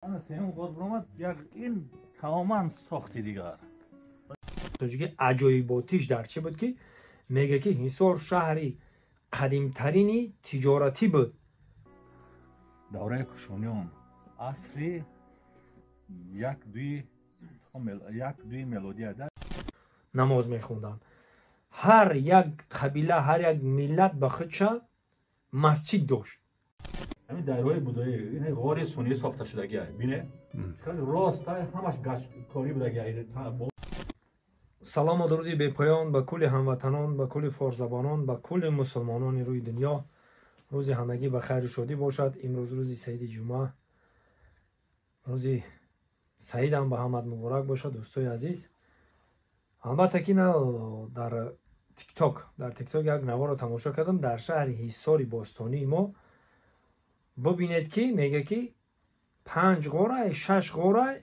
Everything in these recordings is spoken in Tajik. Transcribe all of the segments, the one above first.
Сеюм ғор баромад, як ин тамоман сохти дигар. Тоҷики аҷоиботиш дар чӣ буд, ки мега, ки Ҳисор шаҳри қадимтарини тиҷоратӣ буд. Давраи Кушониён, асри 1-2 мелодия. Намоз мехонданд. Ҳар як қабила, ҳар як миллат ба худша масҷид дошт. Ҳамин дайраҳои будоӣ, ин ғори сунъӣ сохта шудагия, бине, рост ҳамаш гачкорӣ будагия. Салому дуруди бепоён ба кулли ҳамватанон, ба кулли форсзабонон, ба кулли мусулмонони рӯи дунё. Рӯзи ҳамагӣ ба хайру шодӣ бошад. Имрӯз рӯзи саиди ҷумъа, рӯзи саидам ба ҳамат муборак бошад, дӯстои азиз. Албатта ки на дар Тикток, дар Тикток як наворо тамошо кардам дар шаҳри Ҳисори бостонии мо. Бубинед, ки мега, ки панҷ ғорай, шаш ғорай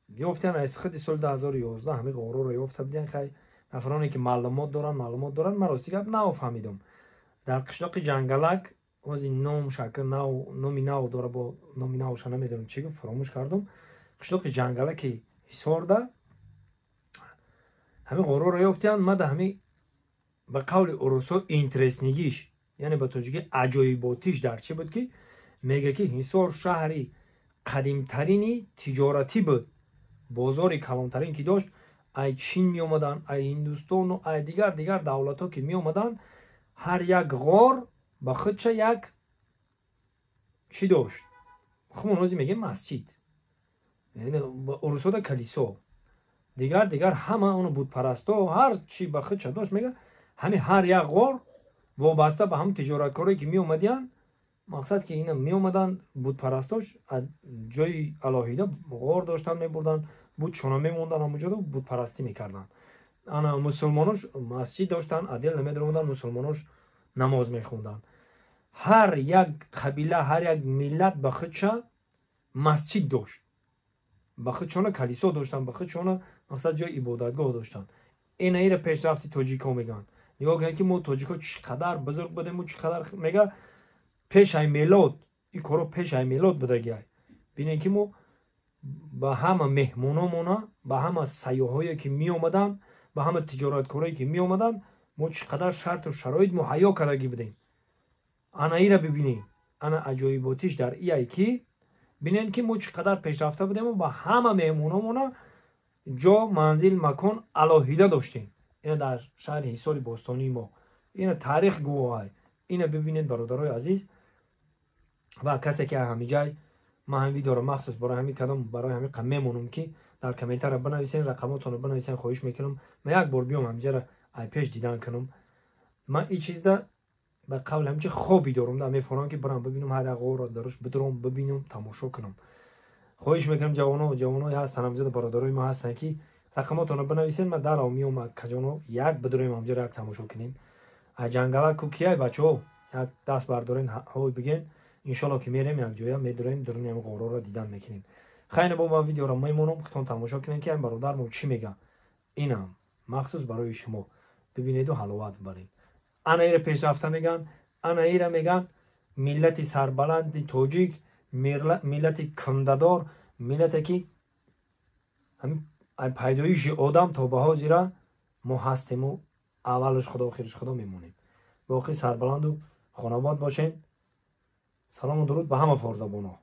ёфтян. Аз худи соли 2011 ҳамин ғорҳоро ёфта будиян. Хай, нафароне ки маълумот доранд, маълумот доранд. Ман рости гап нафаҳмидум. Дар қишлоқи Ҷангалак, ози ном шакл нав, номи нав дора, бо номи навша намедонам чӣ гуфт, фаромӯш кардум. Қишлоқи Ҷангалаки Ҳисорда ҳамин ғорҳоро ёфтиян. Мада ҳамин ба қавли урусҳо интереснигиш, яъне ба тоҷикӣ аҷоиботиш дар чӣ буд, ки мега, ки Ҳисор шаҳри қадимтарини тиҷоратӣ буд. Бозори калонтарин ки дошт, ай Чин меомаданд, ай Ҳиндустону ай дигар дигар давлатҳо ки меомаданд. Ҳар як ғор ба худша як чӣ дошт? Хумон ҳозир мегем масҷид, урусода калисо, дигар дигар ҳама оно бутпарасто, ҳар чӣ ба худша дошт. Мега, ҳамин ҳар як ғор вобаста ба ҳамн тиҷораткорое ки меомадиянд, мақсад ки ина меомаданд, бутпарастош ҷои алоҳида ғор доштанд, мебурданд, бутшона мемонданд, ҳамонҷода бутпарастӣ мекарданд. Ана мусулмонош масҷид доштанд, адел намедаромаданд, мусулмонош намоз мехонданд. Ҳар як қабила, ҳар як миллат ба худша масҷид дошт, ба худшона калисо доштанд, ба худшона мақсад ҷои ибодатгоҳ доштанд. Ина ира пешрафти тоҷикҳо мегӯянд. Нигоҳ кунед, ки мо тоҷикҳо чӣ қадар бузург будему, чӣ қадар. Мега, пешай мелод, ин коро пешай мелод будагиай. Бинед, ки мо ба ҳама меҳмономона, ба ҳама сайёҳое ки меомаданд, ба ҳама тиҷораткорое ки меомаданд, мо чӣ қадар шарту шароит муҳайё кардагӣ будем. Ана ира бибинем. Ана аҷоиботиш дар иай, ки бинед, ки мо чӣ қадар пешрафта будему ба ҳама меҳмономона ҷо, манзил, макон алоҳида доштем. Ина дар шаҳри Ҳисори бостонии мо, ина таърих гувоҳай. Ина бибинед, бародарои азиз. Ва касе ки ҳамиҷай, ман ҳамин видеоро махсус барои ҳамин кардам, барои ҳамин қа мемонам, ки дар комментария бинависен, рақамотонро бинависен. Хоҳиш мекунам, ман як бор биём, ҳамиҷаро ай пеш дидан кунам. Ман ин чизда ба қавли ҳамчи хоби дорам, да мефорам, ки бирам бибинам, ҳар як ғорро даруш бидурам, бибинам, тамошо кунам. Хоҳиш мекунам, ҷавоно, ҷавоное ҳастанд ҳамиҷода, бародарои ма ҳастанд, ки рақамотонро бинависен, ман дарав меом, каҷоно як бидуроем, ҳамҷаро як тамошо кунем. Ҷангалак ку кияй, бачаҳо, як даст бардорен, ҳой биген. Иншолло ки мерем, якҷоя медуроем, дуруни ҳами ғорҳоро дидан мекунем. Хайне, бо ман видеоро мемонам, худтон тамошо кунем, ки ҳамин бародармо чӣ мега. Инам махсус барои шумо, бибинеду ҳаловат бибаред. Ана ира пешрафта меган, ана ира меган миллати сарбаланди тоҷик, миллати кундадор, миллате ки пайдоиши одам то ба ҳозира мо ҳастему, аввалаш Худо, охираш Худо мемонем. Боқӣ сарбаланду хонобод бошед. Салому дуруд ба ҳама форзабонҳо.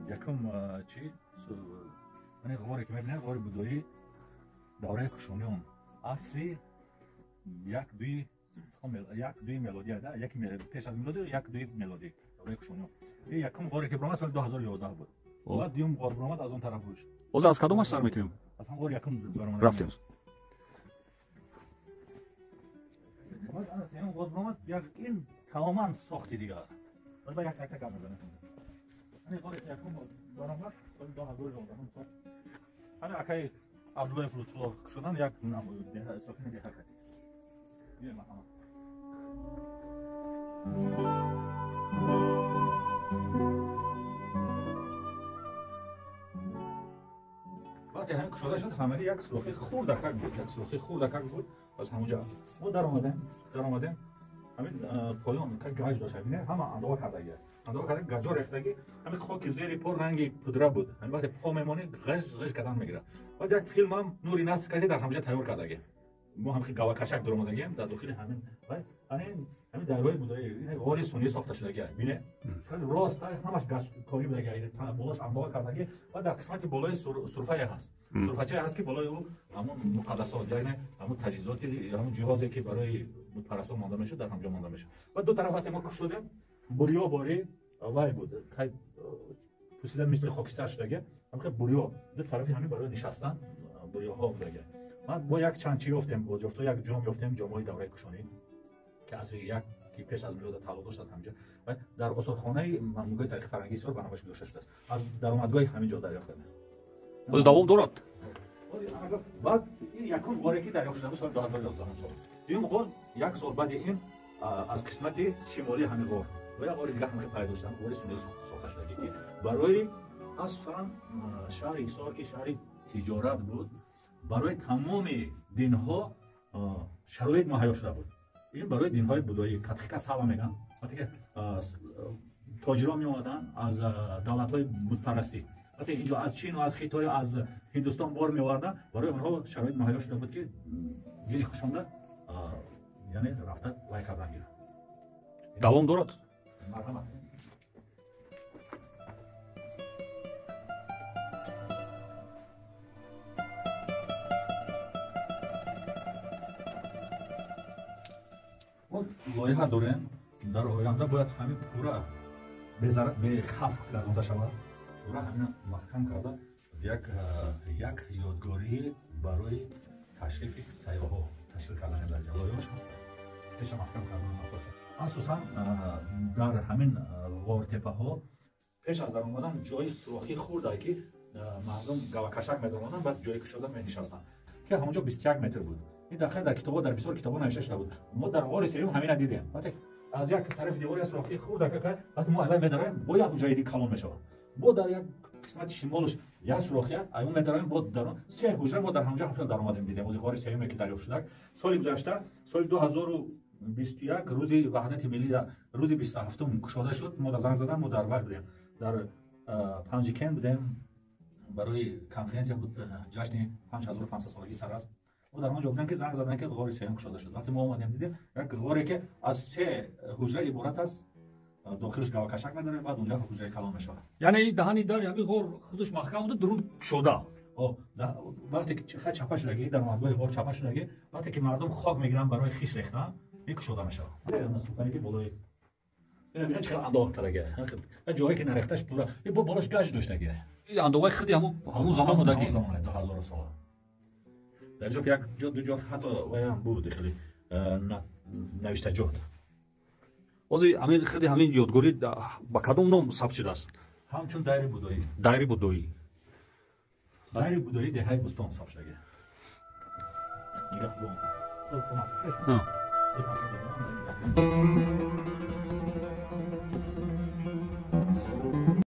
Якум чи ғоре ки мебинед, ғори будоӣ, давраи Кушониён, асри 1-2 мелодия, яки пеш аз мелодӣ, 1-2 мелодӣ, давраи Кушониён. Якум ғоре ки баромад соли 2011 буд. Баъд дуюм ғор баромад аз он тараф буш. Ҳозир аз кадомаш сар мекунем? Аз ҳам ғори якум баромад. Рафтем. Сеюм ғор баромад, як ин тамоман сохти дигар. Ба як якта гап мезанем. Ҳамин ғоре ки якум баромад соли 2011 сол. Ҳамин акаи Абдуллоев Лутфулло шудан, як сокини деҳа кард. Вақте ҳамин кушода шуд, ҳамаги як сӯрохи хурдакак буд, як сӯрохи хурдакак буд. Аз ҳамонҷа мо даромадем, ҳамин поён как гаҷ дошт, бинед, ҳама андоға кардаги, андоға карда гаҷо рехтаги, ҳамин хоки зери по ранги пудра буд. Ҳамин вақте по мемонӣ ғиж ғиж кардан мегирад. Баъд як филмам Нури Наср карда дар ҳамҷа тайёр кардаги. Мо ҳам гавакашак даромадагем дар дохили ҳамин ҳамин дарҳои будаи ғори сунъӣ сохта шудаги, бинед, рост ҳамаш гаҷкорӣ будаги, болош андоға кардаги. Ва дар қисмати болои сурфае ҳаст, сурфачае ҳаст, ки болои ӯ ҳамон муқаддасот, яъне ҳамон таҷҳизоти, ҳамон ҷиҳозе ки барои бутпарастон монда мешуд, дар ҳамҷо монда мешуд. Ва ду тараф вақте мо кушодем, бурё бори вай буд, пусида мисли хокистар шудаги, ҳамхел бурё ду тарафи ҳамин барои нишастан бурёҳо будаги. Ман бо як чанд чӣ ёфтем, боз ёфто як ҷом ёфтем, ҷомҳои давраи кушонӣ ки асри як ки пеш аз милода тааллуқ дошт аз ҳамҷо. Ва дар осорхонаи мамнугоҳи таърихи фарҳангии Ҳисор ба намоиш гузошта шудааст. Аз даромадгоҳи ҳамин ҷо дарёфт кардем. Боз давом дорад? Баъд ин якум ғоре ки дарёфт шуда буд соли 2011 сол. Дуюм ғор як сол баъди ин аз қисмати шимолии ҳамин ғор ва як ғори дигар ҳам пайдо шуданд, ғори сунъӣ сохта шудагӣ, ки барои асосан шаҳри Ҳисор, ки шаҳри тиҷорат буд, барои тамоми динҳо шароит муҳайё шуда буд. Ин барои динҳои будоӣ катхика сава мегӯянд. Вақте ки тоҷирон меомаданд аз давлатҳои бутпарастӣ, вақте инҷо аз Чин ва аз Хитой, аз Ҳиндустон бор меоварданд, барои онҳо шароит муҳайё шуда буд, ки дини хушонда, яъне рафта вай кардан гиранд. Давом дорад? Марҳамат. Мо лоиҳа дорем, дар оянда бояд ҳамин пурра бехавф гардонда шавад, пурра ҳамина маҳкам карда як ёдгорӣ барои ташрифи сайёҳҳо ташкил кардани дар ҷо. Лоиҳааш ҳаст, пеша маҳкам кардан. Асосан дар ҳамин ғортепаҳо пеш аз даромадан ҷои сӯрохи хурдае, ки мардум гавакашак медаромаданд, баъд ҷои кушода менишастанд, ки ҳамонҷо 21 метр буд. Ин дар дар китобҳо, дар бисёр китобҳо навишта шуда буд. Мо дар ғори сеюм ҳамина дидем. Вақте аз як тарафи девор як сӯрохи хурдакака, вақте мо айвай медароем, бо як ҳуҷраи диг калон мешавад. Бо дар як қисмати шимолаш як сӯрохия, айвон медароем, бо дар се ҳуҷра мо дар ҳамонҷо ҳамчун даромадем, дидем. Ози ғори сеюме ки дарёфт шудак соли гузашта, соли 2021 рӯзи ваҳдати миллӣ, рӯзи 27 кушода шуд. Мо дар занг задан, мо дар вай будем, дар Панҷикент будем, барои конференсия буд, ҷашни 5500 солагии Саразм. Мо дар он ҷо будем, ки занг задан, ки ғори сеюм кушода шуд. Вақте мо омадем, дидем як ғоре, ки аз се ҳуҷра иборат аст, дохилаш гавакашак медорем, баъд унҷа ҳуҷраи калон мешавад. Яъне даҳани дар ҳамин ғор худаш маҳкам буда, дурун кушода. Вақте ки чапа шудагӣ, даромадгоҳи ғор чапа шудагӣ, вақте ки мардум хок мегиранд барои хиш рехтан, ин кушода мешавад. Сухане ки болои ина чӣ андоға кардаги, ҷое ки нарехташ пура, бо болош гаҷ доштаги. Андоғаи худи ҳамун замон будаги? Замон, 2000 сола. Дар ҷо як ҷо, ду ҷо ҳатто ваям буд, хеле навиштаҷот. Ҳозир ҳамин худи ҳамин ёдгорӣ ба кадом ном сабт шудааст? Ҳамчун дайри будоӣ. Дайри будоӣ. Дайри будоӣ деҳаи Бустон сабт шудаги. Нигаҳ бо.